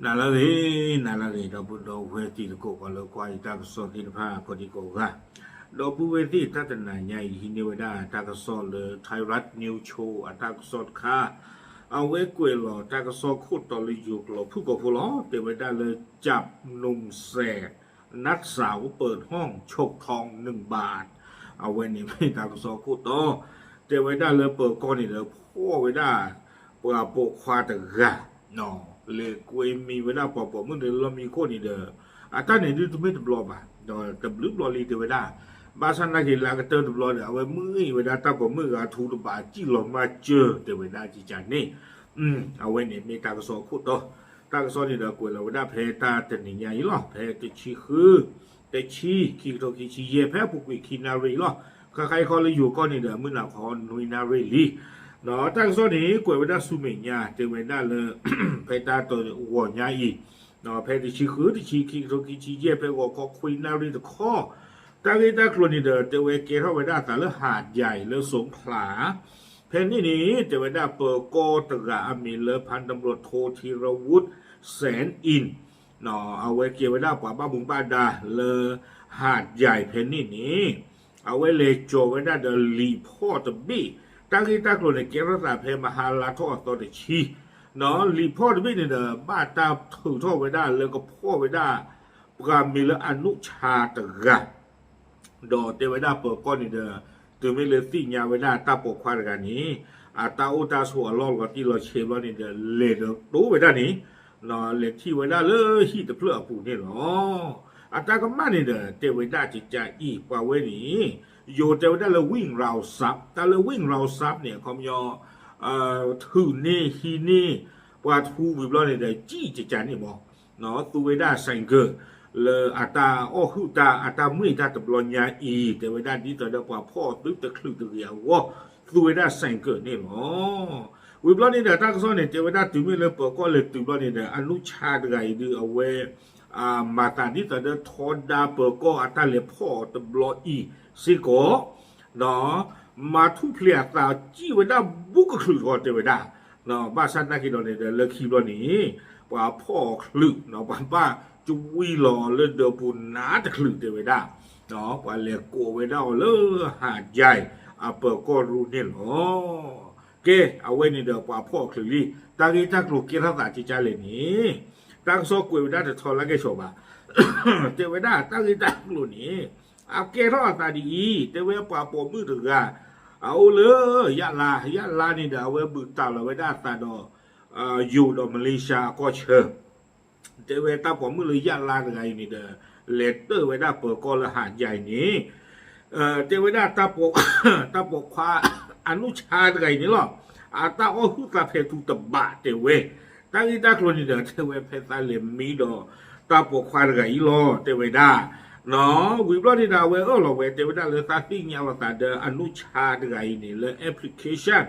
နၤလၢအဂ့ၤ, နၤလၢအဂ့ၤ ဒီပုၢ်ဒီဝဲၢ်တံၤသကိး ပှၤလၢကွၢ်ယတၢ်ကစီၣ်သ့ၣ်တဖၣ် ကိးဒံကိးဂၤ, ဒီပုၢ်ဝဲၢ်သ့ၣ် တၢ်တနၤညါအံၤ ဟံးန့ၢ်ဝဲဒၣ်တၢ်ကစီၣ်လၢ Thai Rat News Show အတၢ်ကစီၣ်တခါ, အဝဲကွဲးလီၤတၢ်ကစီၣ်ခိၣ်တီလၢယိၤကျိာ်ဖုၣ်ကိာ်ဖိလီၤ. တဲဝဲဒၣ်လၢ จับหนุ่มแสบ นัดสาวเปิดห้องฉกทองหนึ่งบาท အဝဲန့ၣ်မ့ၢ်တၢ်ကစီၣ်ခိၣ်တီ, တဲဝဲဒၣ်လၢပၢၤကီၢ်န့ၣ်ဒီး ဖီၣ်ဝဲဒၣ် ပှၤပိာ်ခွါတဂၤ လဲၤကွဲမံဝဲဒၣ်ပှၤပိာ်မုၣ်န့ၣ်လၢလီၢ်မံခိၣ်န့ၣ်ဒီး အတၢ်န့ၣ်ဒုးတမ့ၢ်တဘျီဘၣ်, ဒီးတဘျုးဘျီလံတဲဝဲဒၣ်, ဘၣ်ဆၣ်နာ်က့ၤလၢအကတၢၢ်တဘျီဒီး အဝဲမ့ၢ်အံၤဝဲဒၣ်တၢ်ပိာ်မုၣ်ဂၤထူတဘး စံၣ်လီၤမၤစၢၤတဲဝဲဒၣ်ကကန့ၣ်, အဝဲန့ၣ်မ့ၢ်တၢ်ကစီၣ်ခိၣ်တီ, တၢ်ကစီၣ်န့ၣ်ဒီးကွဲးလီၤဝဲဒၣ်ဖဲတၢ်တနံၤညါအံၤလီၤ. ဖဲတဆံဃု တဆံ ခံကထိခံဆံယဲၢ် ဖဲအပူၤကွံာ်ခံနၣ်ရံၣ်လီၤ. ဃၣ်ဃၣ်အံၤခီလၢယိၤကီၢ်န့ၣ်ဒီး မုၢ်နၤခီနွံနၣ်ရံၣ်လံ. ဒီးတၢ်ကစီၣ်န့ၣ် ကွဲးဝဲဒၣ်ဆူမဲာ်ညါ တဲဝဲဒၣ်လၢ ဖဲတၢ်တဂီၤညါအံၤ, ဖဲတဆံဃု တဆံ ခံကထိခံဆံယဲၢ် ဖဲဂီၤခီခွံနၣ်ရံၣ်တခီ, တၢ်ဂ့ၢ်တၢ်ကျိၤန့ၣ်ဒီး တဲဝဲကဲထီၣ်ဝဲဒၣ်အသးလၢ ဟးဒယၤအံၤ လၢစိဖျး ဖဲန့ၣ်န့ၣ် တဲဝဲဒၣ်ပၢၤကီၢ်တဂၤအမံၤလၢ ဖါတံၤမလိၣ်ထိ ထံရဝူး စဲၣ်အံၤ အဝဲကဲဝဲဒၣ်ပှၤဘၣ်မူဘၣ်ဒါလၢ ဟးဒယၤအံၤဖဲန့ၣ်န့ၣ်, အဝဲလဲၤကၠီၤဝဲဒၣ်ဒီးလံာ်ဖီၣ်တဘ့ၣ်, တၢ်ဂ့ၢ်တၢ်ကျိၤန့ၣ် ကဲထီၣ်သးဖဲမဟါလါထီၣ်အသီတဆံ, လံာ်ဖီၣ်တဘ့ၣ်န့ၣ်ဒီး ဘၣ်တၢ်ထုးထီၣ်ဝဲဒၣ်လၢကဖီၣ်ဝဲဒၣ် ပှၤမံၤလၢအနုၣ်ဆါတဂၤ ဒီးတဲဝဲဒၣ်ပၢၤကီၢ်န့ၣ်ဒီး တုၤမ့ၢ်လၢသ့ၣ်ညါဝဲဒၣ်တၢ်ပိာ်ခွါတဂၤန့ၣ် အတၢ်အိၣ်တၢ်ဆိးအလီၢ်လီၤတံၢ်လီၤဆဲးဘျီန့ၣ်ဒီး လဲၤဒီးတိဝဲဒၣ်န့ၣ်, လဲၤထံၣ်ဝဲဒၣ်လၢဟံၣ်တဖျၢၣ်အပူၤန့ၣ်လီၤ. အတၢ်ကမၣ်န့ၣ်ဒီး တဲဝဲဒၣ်ကကအံၤ ပှၤဝဲန့ၣ် ယိၤတဲဝဲဒၣ်လၢ วิ่งราวทรัพย์, တၢ်လၢ วิ่งราวทรัพย์ န့ၣ် အခီပညီ ထုးန့ၢ်ဟံးန့ၢ် ပှၤထူဝံၤဘျီန့ၣ်ဒီး စံၣ်ကကန့ၣ်မး သူဝဲဒၣ် ဆိုင်ကယ် လၢအတၢ်အီၣ်ဟုၣ်တၢ်အတၢ်မ့ၢ်တၢ်တဘျီညါအံၤ တဲဝဲဒၣ်ဒ်သိးဒီးပှၤဖီၣ်သုတချုးတဂ့ၤအဂီၢ် သူဝဲဒၣ် ဆိုင်ကယ် န့ၣ်လီၤ. ဝံၤဘျီန့ၣ်ဒီးတၢ်ကစီၣ်န့ၣ် တဲဝဲဒၣ်တုၤမ့ၢ်လၢပၢၤကီၢ်လဲၤတုၤဘျီန့ၣ်ဒီး အနုၣ်ဆါတဂၤအံၤဒုးအဝဲ မၤသးဒ်သိးဒီးထီဒါပၢၤကီၢ်အတၢ်လဲၤဖီၣ်အီၤတဘျီအံၤစ့ၢ်ကီး မၤထူၣ်ဖျဲးအသးစံၣ်ဝဲဒၣ်ဘူးကချုးတခီတဲဝဲဒၣ်, ဘၣ်ဆၣ်နာ်က့ၤဒီးန့ၣ်ဒီး လၢခံဘျီန့ၣ် ပှၤဖီၣ်အီၤချုး ပှၤဘၣ်ကဝံလီၤအီၤလၢဒၢးပူၤနးတချုးတဲဝဲဒၣ်, ပှၤလဲၤကိးဝဲဒၣ်အီၤလၢဟးဒယၤအံၤ အပၢၤကီၢ်ရူၢ်န့ၣ်လီၤ. ကဲ အဝဲန့ၣ်ဒီးပှၤဖီၣ်အီၤချုးလံ, တၢ်ဂ့ၢ်တၢ်ကျိၤကဲထီၣ်သးကကလဲၣ်န့ၣ် တၢ်ကစီၣ်ကွဲးဝဲဒၣ်တထီလၢကဲၣ်ဆိးဘၣ် တဲဝဲဒၣ်တၢ်ဂ့ၢ်တၢ်ကျိၤန့ၣ် အကဲထီၣ်အသးဒ်အံၤ တဲဝဲပှၤပိာ်မုၣ်တဂၤ အအိၣ်လၢ ယၣ်လါ, ယၣ်လါန့ၣ်ဒီး အဝဲဘုးတၢ်လီၤဝဲဒၣ်အသးဒီး ယိၤဒီးမလ့ၡါအကီၢ်ဆၢ တဲဝဲတၢ်ပိာ်မုၣ်လၢယၣ်လါတဂၤအံၤန့ၣ်ဒီး လဲၤတၢၣ်ဝဲဒၣ်ပၢၤကီၢ်လၢဟးဒယၤအံၤန့ၣ် တဲဝဲဒၣ် တၢ်ပိာ်ခွါ အနုၣ်ဆါတဂၤအံၤန့ၣ်လီၤ. အတၢ်အီၣ်ဟုၣ်သးဖဲးထူတဘးတဲဝဲ, တၢ်ဂ့ၢ်တၢ်ကျိၤန့ၣ်ဒီး တဲဝဲဖဲသးလဲၤမံဒီး တၢ်ပိာ်ခွါတဂၤအံၤလီၤ တဲဝဲဒၣ် ဝံၤဘျီန့ၣ်ဒီး အဝဲအၢၣ်လီၤဝဲ တဲဝဲဒၣ်လၢသးသ့ၣ်ညါလိာ်သးဒီးအနုၣ်ဆါတဂၤအံၤန့ၣ် လၢ application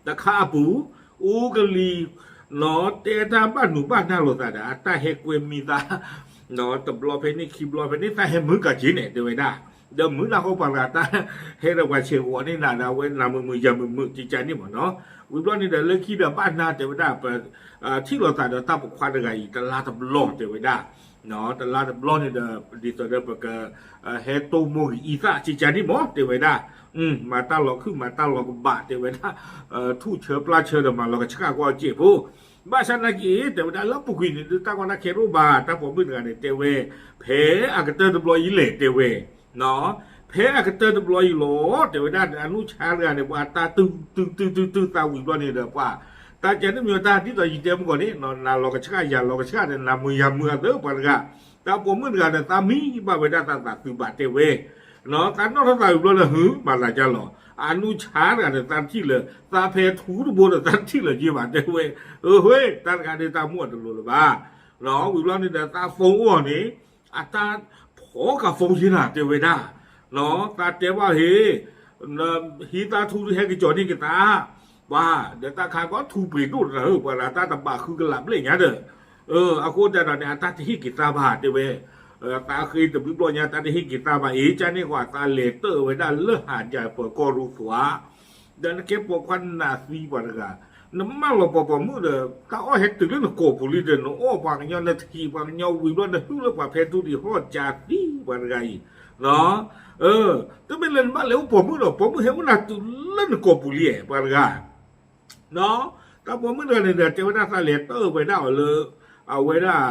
တခါအပူၤ အူကလံၤ တဲတၢ်ဘၣ်နုာ်ဘၣ်နၢ်လိာ်သးဒီး အတၢ်ဟဲကွဲမံသး တဘျီဖဲန့ၣ်ခံဘျီဖဲန့ၣ် သးဟဲမုာ်ကၤက့ၤန့ၣ် တဲဝဲဒၣ်, ဒီးမုာ်နၢ်ဟီပှၤတဂၤတၢ်ဟဲဒီးပှၤဆဲးဂီၤန့ၢ်နၤဒီး အဝဲနၤမုာ်မုာ်ယၤမုာ်မုာ်ကကန့ၣ်မးနီၤ. ဝံၤဘျီန့ၣ်ဒီး လၢခံဒီးဘၣ်နၢ်တဲဝဲဒၣ် ပ ထံၣ်လိာ်သးဒီးတၢ်ပိာ်ခွါတဂၤအံၤ တလါတဘျီတဲဝဲဒၣ်, တလါတဘျီန့ၣ်ဒီး ဒ်သိးဒီးပက ဟဲတိၢ်မိၢ်ကအံသၣ်ကကန့ၣ်မး တဲဝဲဒၣ်, မၤတၢ်လီၤခုၣ်မၤတၢ်လီၤကဘၣ်တဲဝဲဒၣ်, ထူၣ်ဆၢပျၢ်ဆၢဒီးမၤလီၤကဆှၣ်ကွၢ်စဲးဖိ, ဘၣ်ဆၣ်နာ်က့ၤ တဲဝဲဒၣ်လၢပူၤကွံာ်န့ၣ် တၢ်ကီတၢ်ခဲတအိၣ်ဘၣ် တၢ်ပိာ်မုၣ်တဂၤန့ၣ် တဲဝဲ ဖဲအကတၢၢ်တဘျီအံၤလဲၣ်တဲဝဲ ဖဲအကတၢၢ်တဘျီအံၤလီၤ တဲဝဲဒၣ် အနုၢ်ဆါတဂၤန့ၣ် ပှၤတၢ်တုၤတုၤတုၤတုၤသးဝံၤဘျီန့ၣ်ဒီး ပှၤ တၢ်ကန့ၣ်မ့ၢ်တၢ်ဒ်သိးယတဲမုၢ်ကီၢ်န့ၣ် နၤလီၤကဆှၣ်ယၤလီၤကဆှၣ်ဒီး နၤမုာ်ယၤမုာ်အသးပှၤတဂၤ, တၢ်ပိာ်မုၣ်တဂၤဒီး သးမံဘၣ်ဝဲဒၣ်သးသးသုးဘၣ်တဲဝဲ, သးနီၣ်ထီၣ်သးဝံၤဘျီဒီး ဟု မၤသးကၢ်လီၤ, အနုၢ်ဆါတဂၤဒီး သးထံၣ်လၢ သးဖဲထူတဘိဒီး သးထံၣ်လၢၤက့ၤဘၣ်တဲဝဲ, အဟ့ တၢ်တဂၤဒီးတၢ်မိၣ်အတလိၤလၢၤဘၣ် ဝံၤဘျီန့ၣ်ဒီး သး phone အိၣ်အီၤန့ၣ် အတၢ်ဖီကၤ phone က့ၤနၤတဲဝဲဒၣ်, သးတဲဘၣ်ဟ့ၣ်, ဟံးသးထူဟဲကစီၤန့ၢ်က့ၤသး, ပှၤ ဒီးတၢ်ခါကီထူပှ့ၤဒိၣ်တဂၤဧၢ ပှၤလၢတၢ်တဘၣ်ဃုကလးဘျဲၣ်ညါဒီး, အဃိတၢ်ဒီးန့ၣ် အတၢ်တဟ့ၣ်က့ၤသးဘၣ်တဲဝဲ, သးဃ့တဘျုးဘျီညါ တၢ်တဟ့ၣ်က့ၤသးဘၣ်အံၤ ကန့ၣ်ကွၢ်သးလဲၤတၢၣ်ဝဲဒၣ်လၢဟးဒယၤပၢၤကီၢ်ရူၢ်သွါ ဒီးနကဲပိာ်ခွါနးသံပှၤတဂၤ နမၢလီၤပှၤပိာ်မုၣ်ဒီး တၢ်အီၣ်ဟဲတုၤလၢနကိာ်ပူၤလံဒီး နအီၣ်ပှၤကညီ နထံၣ်ပှၤကညီဝံၤဘျီ နဟုၣ်လၢပှၤဖဲထူဒံးဟီၣ်ကၢသံပှၤတဂၤအံၤ, တမ့ၢ်လၢနဘၣ်လဲၤအိၣ်ပိာ်မုၣ်ဒီး ပိာ်မုၣ်ဟဲအိၣ်နၤတုၤလၢနကိာ်ပူၤလံ ပှၤတဂၤ တၢ်ပိာ်မုၣ်တဂၤန့ၣ်ဒီး တဲဝဲဒၣ်သးလဲၤတၢၢ်ဝဲဒၣ်အီၤလၢ အဝဲဒၣ်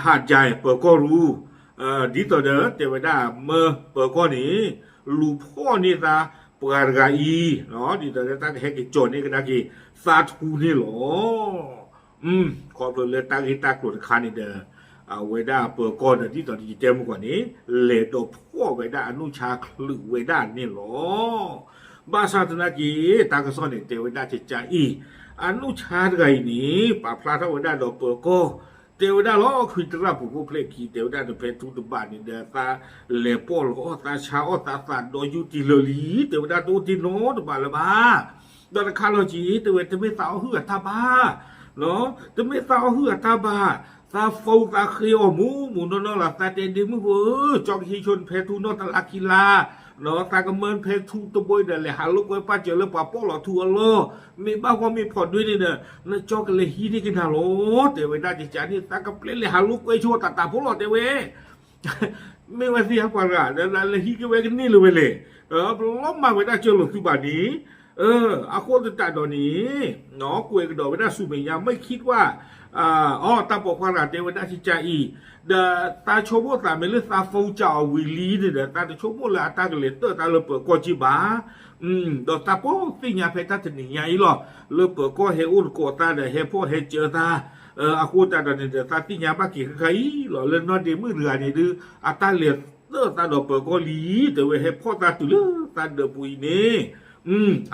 ဟးကၠဲပၢၤကီၢ်ရူ ဒ်သိးဒီးတဲဝဲဒၣ်မၢပၢၤကီၢ်န့ၣ် လူၤဖီၣ်န့ၢ်သးပှၤတဂၤအံၤ, ဒ်သိးဒီးတၢ်ကဟဲက့ၤကၠီၤန့ၢ်ကဒါက့ၤ သးထူန့ၣ်လီၤ. ခီဖျိလၢတၢ်ဂ့ၢ်တၢ်ကျိၤတခါန့ၣ်ဒီး အဝဲဒၣ်ပၢၤကီၢ်ဒီး ဒ်သိးဒီးယတဲမုၢ်ကီၢ်န့ၣ် လဲၤဒီးဖီၣ်ဝဲဒၣ်အနုၢ်ဆါချုးဝဲဒၣ်န့ၣ်လီၤ. ဘၣ်ဆၣ်သနာ်က့ တၢ်ကစီၣ်န့ၣ် တဲဝဲဒၣ်ကကါအံၤ, အနုၢ်ဆါတဂၤအံၤန့ၣ် ပာ်ဖျါထီၣ်ဝဲဒၣ်ဒီးပၢၤကီၢ်, တဲဝဲဒၣ်လီၤ ခွံတရၣ်ပူၤဖိဖျဲၣ်ခံ တဲဝဲဒၣ်ဒီး ဖဲထူတဘၣ်န့ၣ်ဒီး သးလဲၤပီၢ်လီၤအီၣ်သးဆါအီၣ်သးသးဒီးယူၤတံၢ်လၢာ်လံ, တဲဝဲဒၣ်တအိၣ်တ့ၢ်နီတဘၣ်လၢၤဘၣ်. ဒီးတခါလီၤက့ၤ တဲဝဲတမ့ၢ်သးအီၣ်ဟုၣ်အတၢ်ဘၣ် တမ့ၢ်သးအီၣ်ဟုၣ်အတၢ်ဘၣ်, သး phone သးဃ့အီၤမူးမူးနီၢ်နီၢ်လီၤ, သးတဲဒ့မုၣ်ဖိဧၢ, ကၠီကဟံးဆိနဖဲထူနီၢ်တလါခံလါ, သးကမၢနဖဲထူတဘိဒီး လဲၤဟးလိာ်ကွဲပာ်စၢၤလၢပှၤပီၢ်လီၤထူအလီၢ်, မ့ၢ်ဘၣ်ဂီၢ်မ့ၢ်ဖီၣ်ဒွဲန့ၣ်ဒီး နကၠီကလဲၤဟံးန့ၢ်ကနၤလီၤ, တဲဝဲဒၣ်ကကါန့ၣ် သးကပျဲလဲၤဟးလိာ်ကွဲဆိတၢ်တၢ်ဖိလီၤ တဲဝဲ မ့ၢ်ဝဲသ့ၣ်ဟဲပှၤတဂၤ လၢလၢဟံးက့ၤဝဲကန့ၢ်လၢၤဝဲလဲၣ်, ပလီၤမၢ်ဝဲဒၣ်ကၢလိာ်သုဘၣ်န့ၣ်, အဃိသတးဒီးန့ၣ်, ကွဲးကဒီးဝဲဒၣ်ဆူမဲာ်ညါ မ့ၢ်ခံကွၢ်, အတၢ်ပိာ်ခွါတဂၤတဲဝဲဒၣ်ကကါအံၤ, ဒီးသးဆိကမိၣ်သးမ့ၢ်လၢသး phone ကၠီအီၤဝံၤလံန့ၣ်ဒီး သးတဆိကမိၣ်လၢအတၢ်ကလဲၤတၢၢ်သးလၢပၢၤကီၢ်က့ဘၣ် ဒီးသးပိာ်သ့ၣ်ညါဖဲတၢ်တနံၤညါအံၤလီၤ, လၢပၢၤကီၢ်ဟဲအိၣ်သကိးသးဒီး ဟဲဖီၣ်ဟဲစၢၤသး, အဃိသတးဒီးန့ၣ်ဒီး သးသ့ၣ်ညါဘၣ်က့ၤဃၣ်ဃၣ်အံၤလီၤ, လၢနီၢ်ဒ့မုၣ်တဂၤန့ၣ်ဒုး အတၢ်လဲၤတၢၢ်သးဒီးပၢၤကီၢ်လံ, တဲဝဲဟဲဖီၣ်သးတုၤလၢသးဒၢးပူၤအံၤန့ၣ်,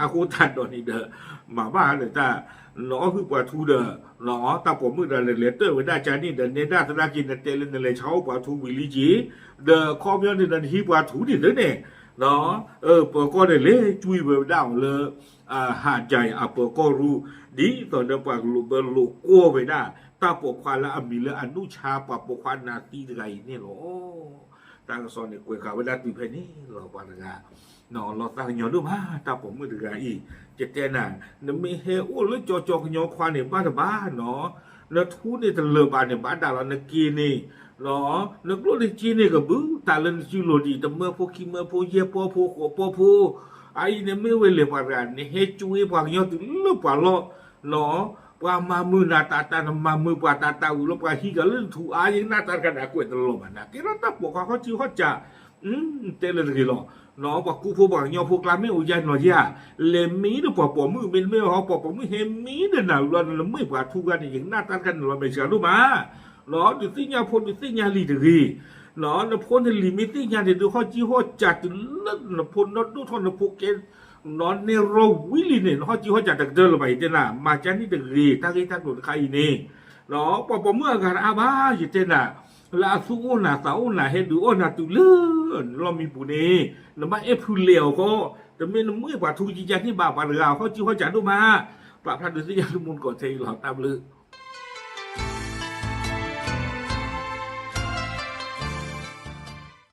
အဃိသတးဒီးန့ၣ်ဒီး မၤဘၣ်ဒီးတၢ် နအီၣ်ဟုၣ်ပှၤထူဒီး တၢ်ပိာ်မုၣ်တဂၤန့ၣ် လဲၤတၢၢ်ဝဲဒၣ်ကါန့ၣ်ဒီး နဲဒၣ်သနာ်က့ နတဲလၢနလဲၤဆါအိၣ်ပှၤထူဝံၤလံက့ၤ, ဒီးခီပညီန့ၣ်ဒီး နဟံးပှၤထူန့ၣ်သ့န့ၣ်, ပၢၤကီၢ်န့ၣ်လဲၤကွံဝဲဒၣ်အီၤလၢ ဟးကၠဲအပၢၤကီၢ်ရူ, ဒ်သိးဒီးပှၤကလိာ်ဘၢလိာ်ကွီၢ်ဝဲဒၣ် တၢ်ပိာ်ခွါလၢအမံၤလၢအနုၢ်ဆါ ပှၤပိာ်ခွါနးသံတဂၤအံၤန့ၣ်လီၤ. တၢ်ကစီၣ်န့ၣ် ကွဲးဃာ်ဝဲဒၣ်တုၤဖဲန့ၣ်လီၤ ပှၤတဂၤ လီၤသးကညီၤဒိၣ်မး တၢ်ပိာ်မုၣ်တဂၤအံၤ, ယတဲနၤ, နမ့ၢ်ဟဲအိၣ်လၢကၠီကၠီကညီခွါန့ၣ် ဘၣ်တဘၣ်နီၤ, နထူန့ၣ်တလၢာ်ဘၣ်န့ၣ် ဘၣ်ဒၣ်လီၤ နက့ၤန့ၣ်, နကျိၣ်နစ့န့ၣ် ကဘုတၢ်လၢနစုလိၤဒံး တမၢဖိခံမၢဖိ ယဲၢ်ပီၢ်ဖိ ဃိးပီၢ်ဖိ, အအံၤန့ၣ်မ့ၢ်ဝဲလဲၤပှၤတဂၤ နဟဲကွံပှၤကညီတုၤလၢပှၤလီၢ် ပှၤမၤမုာ်နၤတၢ်တၢ် နမၤမုာ်ပှၤတၢ်တၢ်ဝံၤလီၤ ပှၤဟံးကလၢနထူအါ ယကနၣ်တၢ်တခါန့ၣ် အကွဲးတလီၤဘၣ်နၤ ကဲထီၣ်တၢ်ပိာ်ခွါဟီၣ်စုဟီၣ်စး, တဲလၢတဂ့ၤလီၤ, ပှၤကူဖိပှၤကညီဖိကျါမ့ၢ်အိၣ်ယါနီၤယါ, လဲၤမံဒီးပှၤပိာ်မုၣ် မ့တမ့ၢ်ဟီ ပှၤပိာ်မုၣ်ဟဲမံဒီးနၤဝံၤလီၤ နမ့ၢ်ပှၤထူဂၤန့ၣ် ယကနၣ်တၢ်တခါန့ၣ်လီၤ မဲာ်ဆှးဒိၣ်မး ဒုးသ့ၣ်ညါဖိဒုးသ့ၣ်ညါလံၤတဂ့ၤ, နဖိနလံၤမ့ၢ်သ့ၣ်ညါန့ၣ် ဒုးဟီၣ်စုဟီၣ်စးတုၤလၢနဖိနီၢ်ဒိၣ်ထီၣ်နဖိကဲ နဲၣ်ရီဝံၤလံန့ၣ် နဟီၣ်စုဟီၣ်စးတကတၢၢ်လၢၤဘၣ် ယတဲနၤ မၤကၠါန့ၣ်တဂ့ၤ တၢ်ဂ့ၢ်တၢ်ကျိၤတခါအံၤန့ၣ်, ပှၤပိာ်မုၣ်အဂၤတအါဘၣ် ယတဲနၤ, လၢအသူၣ်အိၣ်နၤသးအိၣ်နၤ ဟဲဒုးအီၣ်နၤတုၤလၢနလီၢ်မံပူၤန့ၣ်, နဘၣ်အဲၣ်ဖုလဲၤအီၤဃီ, တမ့ၢ်နမ့ၢ်ပှၤထူကကါန့ၣ်ဘၣ် ပှၤတဂၤဟီၣ်စုဟီၣ်စးဒိၣ်မး, ပာ်ဖျါဒုးသ့ၣ်ညါလၢမူတကိးထဲအံၤလီၤ တၢ်ဘျုး